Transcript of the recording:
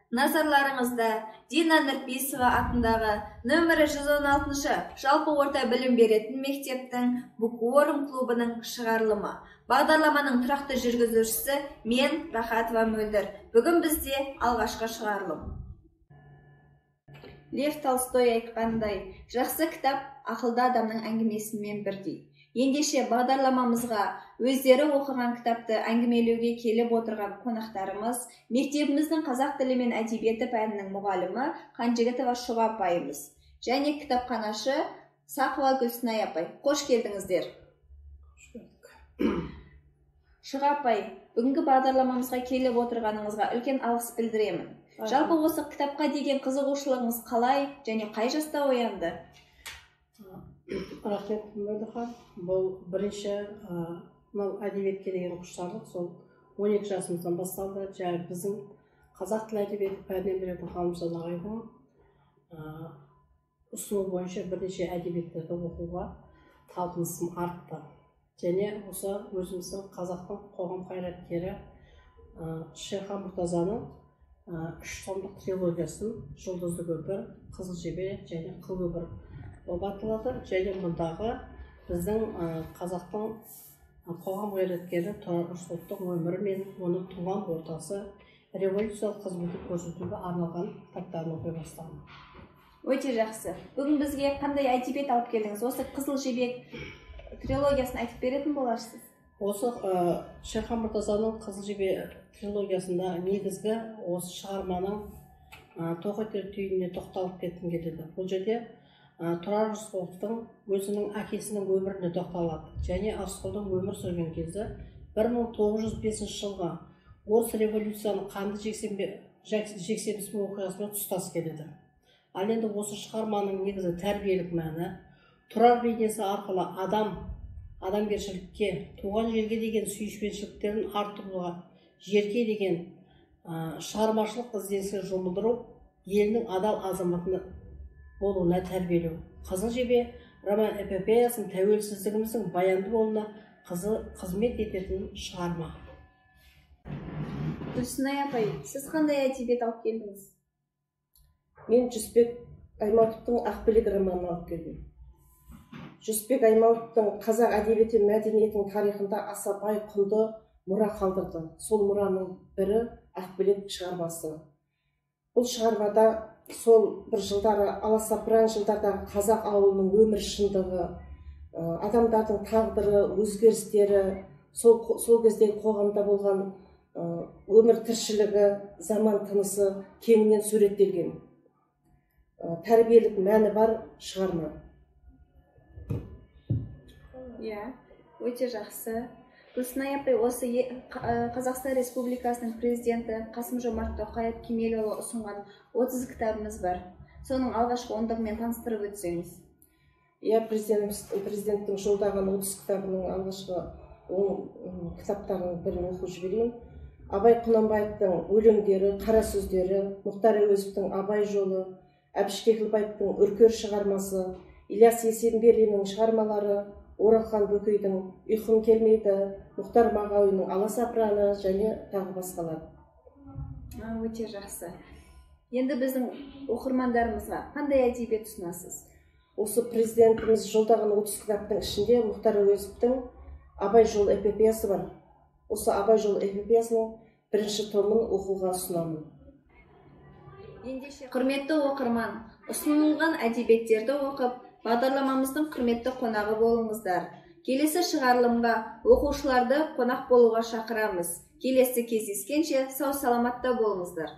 Назарларыңызда Дина Нұрпейісова атындағы нөмірі 116-шы жалпы орта білім беретін мектептің Bookworm клубының шығарылымы. Бағдарламаның тұрақты жүргізушісі мен, Рахатова Мөлдір. Бүгін бізде алғашқы шығарылым. Лев Толстой айтқандай, жақсы кітап ақылды адамның әңгімесімен бірдей. Ендеше бағдарламамызға өздері оқыған кітапты әңгімелеуге келіп отырған қонақтарымыз мектебіміздің қазақ тілі мен әдебиеті пәнінің мұғалімі Қанжігітова Шұға апайымыз және кітапханашы Сақова Гүлсінай апай. Қош келдіңіздер. Шұға апай, бүгінгі бағдарламамызға келіп отырғаныңызға үлкен алғыс білдіремін. Жалпы осы кітапқа деген қызығушылығыңыз қалай және қай жаста оянды? Рахмет, Мөлдір. Бұл бірінші мынау әдебиетке деген құштарлық сол 12 жасымыздан басталды. Және біздің қазақ тілі әдебиеті пәнінен беретін Ғалымжан ағайдың ұсынуы бойынша бірнеше әдебиеттерді оқуға талпынысым артты. Және осы өзіміздің қазақтың қоғам қайраткері Шерхан Мұртазаның 3 томдық трилогиясын «Жұлдызды көпір», «Қызыл жебе» және «Қыл көпір» болып аталады. Және мұндағы біздің қазақтың қоғам қайраткері Тұрар Рысқұловтың өмірі мен оның туған ортасы, революциялық қызметін көрсетуге арналған кітаптарын оқи бастадым. Өте жақсы. Бүгін бізге қандай әдебиет алып келдіңіз? Осы «Қызыл жебе» трилогиясын айтып беретін боларсыз. Осы Шерхан Мұртазаның «Қызыл жебе» трилогиясында негізгі осы шығарманың тоқетер түйініне тоқталып кеткім келеді. Бұл жерде Тұрар Рысқұловтың өзінің әкесінің өміріне тоқталады. Және Рысқұлдың өмір сүрген кезі 1905 жылғы орыс революцияның қанды жексенбісінің оқиғасымен тұстас келеді. Ал енді осы шығарманың негізі тәрбиелік мәні Тұрар бейнесі арқылы адамгершілікке, туған жерге деген сүйіспеншіліктерін арттыруға, жерге деген шығармашылық ізденіске жұмылдыру, елінің адал азаматына болуына тәрбиелеу. «Қызыл жебе» роман эпопеясын тәуелсіздігіміздің баянды болуына қызмет ететін шығарма. Гүлсінай апай, сіз қандай әдебиет алып келдіңіз? Мен Жүсіпбек Аймауытовтың «Ақбілек» романын алып келдім. Жүсіпбек Аймауытовтың қазақ әдебиеті мәдениетінің тарихында аса бай құнды мұра қалдырды. Сол мұраның бірі «Ақбілек» шығармасы. Бұл шығармада сол бір жылдары, аласапыран жылдардағы қазақ ауылының өмір шындығы, адамдардың тағдыры, өзгерістері, сол кездегі қоғамда болған өмір тіршілігі, заман тынысы кеңінен суреттелген. Тәрбиелік мәні бар шығарма. Иә, өте жақсы. Гүлсінай апай, осы Қазақстан Республикасының президенті Қасым-Жомарт Тоқаев Кемелұлы ұсынған 30 кітабымыз бар. Соның алғашқы ондығымен таныстырып өтсеңіз. Иә, президенттің жолдаған 30 кітабының алғашқы 10 кітаптарының бірін оқып жіберейін. Абай Құнанбаевтың өлеңдері, қара сөздері, Мұхтар Әуезовтің «Абай жолы», Әбіш Кекілбаевтың «Үркер» шығармасы, Ілияс Есенберлиннің шығармалары, Оралхан Бөкейдің «Ұйқым келмейді», Мұхтар Мағауиннің «Аласапыраны» және тағы басқалар. Өте жақсы. Енді біздің оқырмандарымызға қандай әдебиет ұсынасыз? Осы президентіміз жолдаған 30 кітаптың ішінде Мұхтар Әуезовтің «Абай жолы» эпопеясы бар. Осы «Абай жолы» эпопеясының бірінші томын оқуға ұсынамын. Ендеше, құрметті оқырман, ұсынылған әдебиеттерді оқып, бағдарламамыздың құрметті қонағы болыңыздар. Келесі шығарылымға оқушыларды қонақ болуға шақырамыз. Келесі кездескенше сау саламатта болыңыздар.